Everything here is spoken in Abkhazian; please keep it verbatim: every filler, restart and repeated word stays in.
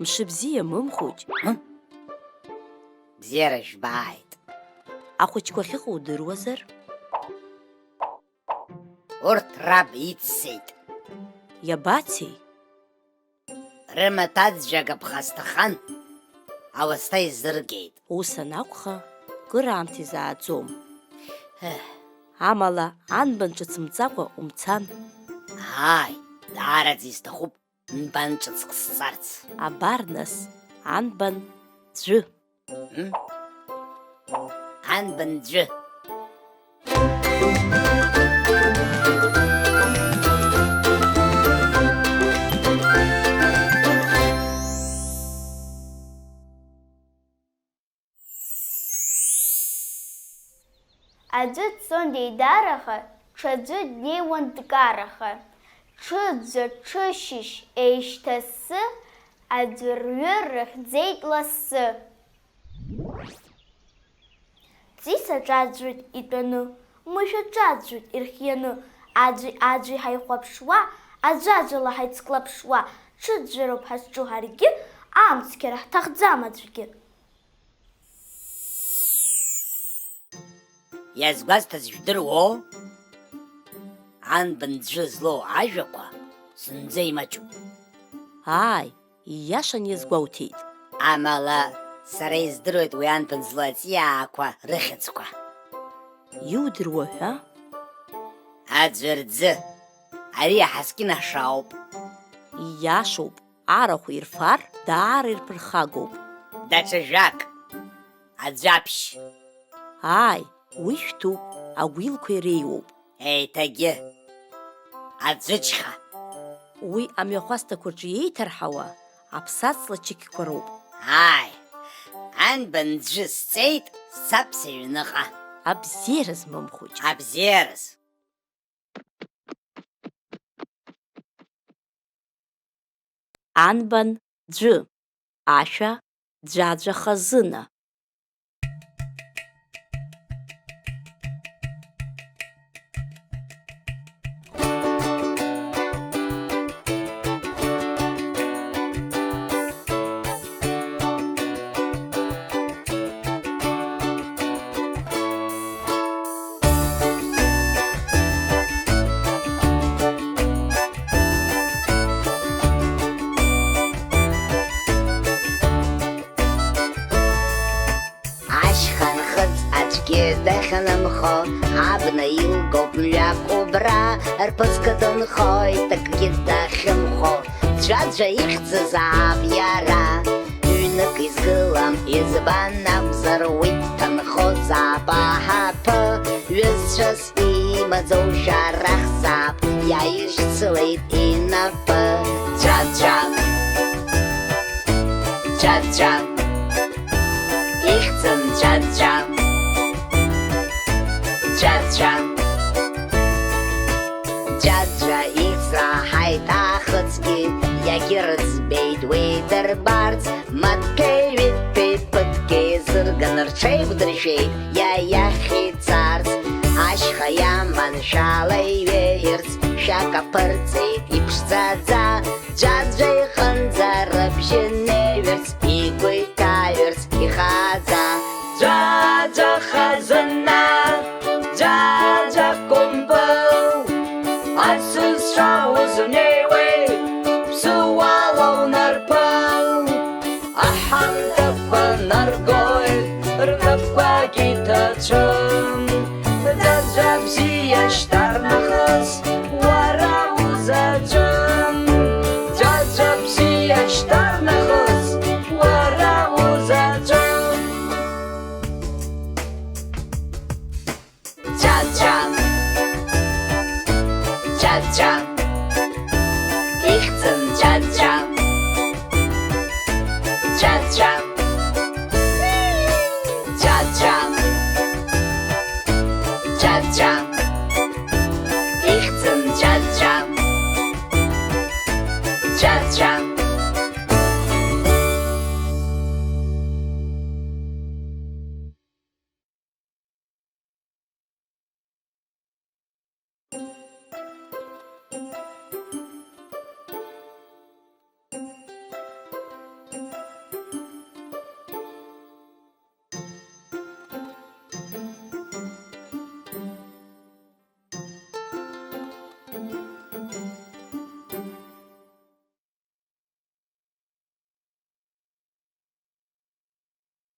Мшыбзиа, мымхәыҷ. М? Бзиара жәбааит. Ахәыҷқәа ахьыҟоу удыруазар? Урҭ раб иццеит. Иабацеи? Рымаҭәаӡәӡәага ԥхасҭахан, ауасҭа изыргеит. Ус анакәха, кыр аамҭа изааӡом. Еҳ. Амала, анбан ҿыц мҵакәа умцан. Ааи, даараӡа исҭахуп нбан ҿыцк сҵарц. Абар нас, анбан ӡәы. М? Анбан ӡәы. Аӡәы дцон деидараха, ҽаӡәы днеиуан дкараха. Ҽыӡәӡәа ҽышьыжь еишьҭассы, аӡәырҩы рыхьӡеит лассы. Ҵис аҿаӡәӡәоит итәаны, мышә аҿаӡәӡәоит ирхианы, аӡәи-аӡәи ҳаихәаԥшуа, аӡәаӡәала ҳаицклаԥшуа, ҽыӡәӡәароуп ҳазҿу ҳаргьы, амцқьара ҳҭахӡам аӡәгьы. Иазгәасҭаз жәдыруоу? Анбан ӡәы злоу ажәақәа зынӡа имаҷуп. Ааи, ииашан иазгәоуҭеит. Амала, сара издыруеит уи анбан злоу аҵиаақәа рыхьӡқәа. Иудыруа ҳәа? Аӡәырӡы. Ари аҳаскьын аша ауп. Ииашоуп. Арахә ирфар, даара ирԥырхагоуп. Даҽа жәак. Аӡәаԥшь. Ааи, уи шәҭуп, агәилқәа иреиуоуп. Еиҭагьы. Аӡәыџьха. Уи амҩахәасҭақәа рҿы иеиҭарҳауа аԥсаҵла чықьқәа роуп. Ааи, анбан ӡәы сҵеит, сцап сыҩныҟа. Абзиараз, мымхәыҷ. Абзиараз. Анбан ӡәы, ашәа ӡәаӡәа хазына. Ашьха нхыҵ аӡәгьы дахьынымхо, абна илгоуп мҩак убра, рԥыск дынхоит, акгьы дахьымхәо. Ӡәаӡәа ихьӡызаап иара, ҩнык изгылам, избан акәзар, уи дҭынхозаап аҳаԥы. Ҩызцәас имаӡоу шәарахзаап, иааишьцылеит инапы. Ӡәаӡәа, ӡәаӡәа, ихьӡын Ӡәаӡәа. Ӡәаӡәа. Ӡәаӡәа ицраҳаит ахыцгьы, иагьырыӡбеит уи дырбарц, маҭәеи ҩынтәи ԥыҭк еизырган рҽеиқәдыршәеит иа иахь ицарц. Ашьха иаман шәала иҩеирц, шәак аԥырҵеит иԥшӡаӡа, Ӡәаӡәа иҟынӡа рыбжьы неиҩырц, игәы иҭаҩырц ихаӡа. Ӡәаӡәа хазына, Ӡәаӡәа кәымпыл, асасцәа узнеиуеи, ԥсыуала унарԥыл? Аҳамҭақәа наргоит, рнапқәагь иҭацәым. Ӡәаӡәа бзиа шьҭарнахыс, уара узаҵәым. Ӡәаӡәа бзиа шьҭарнахыс, уара узаҵәым. Ӡәаӡәа. Ӡәаӡәа.